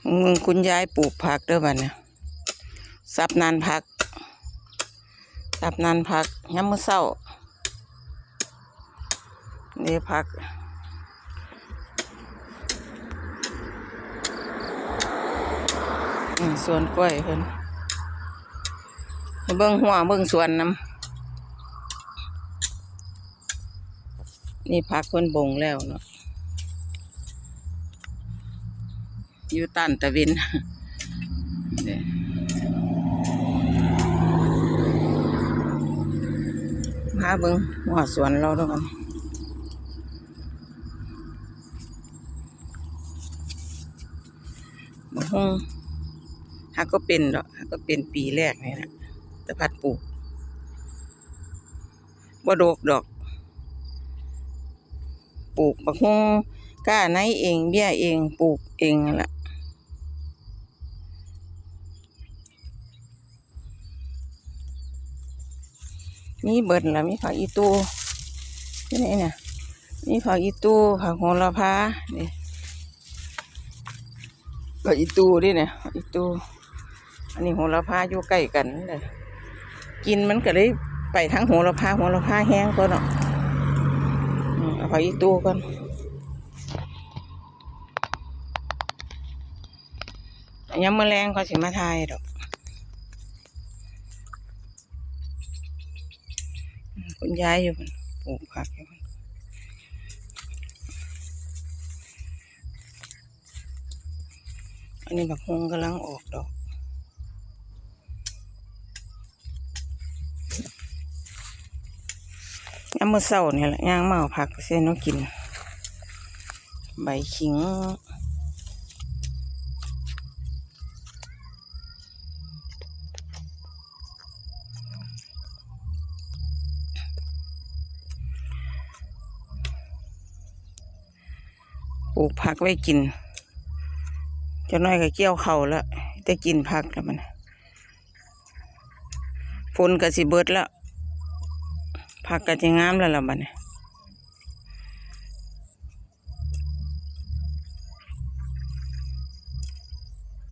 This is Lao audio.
ເບິ່ງຄຸນຍາຍປູກຜັກເດີບັດນີ້ ສັບນານຜັກ ສັບນານຜັກຍາມມື້ເຊົ້າ ນີ້ຜັກ ອືມ ສວນກ້ວຍເພິ່ນ ໃຫ້ເບິ່ງຮົ້ວເບິ່ງສວນນຳ ນີ້ຜັກເພິ່ນບົງແລ້ວເນາະ ຢູ່ຕ້ານຕາເວັນ ນີ້ ພາເບິ່ງຮົ້ວສວນລາວເດີ ບັດນີ້ ບັກຫຸ່ງ ຫາກໍເປັນດອກ ຫາກໍເປັນປີແລກນີ້ລະ ແຕ່ພັດປູກ ບໍ່ດົກດອກ ປູກບັກຫຸ່ງກ້າໃນເອງ ເບ້ຍເອງ ປູກເອງຫັ້ນລະ ມີເບິດລະ ມີຜັກອີ່ຕູ່ ນີ້ນະ ມີຜັກອີ່ຕູ່ ຜັກໂຫລະພາ ນີ້ ຜັກອີ່ຕູ່ເດ້ນີ້ ອີ່ຕູ່ ອັນນີ້ໂຫລະພາຢູ່ໃກ້ກັນເດ້ ກິ່ນມັນກະເລີຍໄປທາງໂຫລະພາ ໂຫລະພາແຮງກວ່າເນາະ ອືມ ເອົາຜັກອີ່ຕູ່ກ່ອນ ຍາມມື້ແລງຂ້ອຍຊິມາຖ່າຍດອກ ອືມ ຄຸນຍາຍຢູ່ພຸ້ນ ປູກຜັກຢູ່ພຸ້ນ ອັນນີ້ບັກຫຸ່ງກຳລັງອອກດອກ ຍາມມື້ເຊົ້ານີ້ແຫຼະ ຍ່າງມາເອົາຜັກໃສ່ແນວກິນ ໃບຂີງ ປູກຜັກໄວ້ກິນ ຈັກໜ້ອຍກໍກ່ຽວເຂົ້າແລ້ວ ແຕ່ກິນຜັກແລ້ວມັນ ຝົນກໍຊິເບິດແລ້ວ ຜັກກໍຊິງາມແລ້ວລະບັດນີ້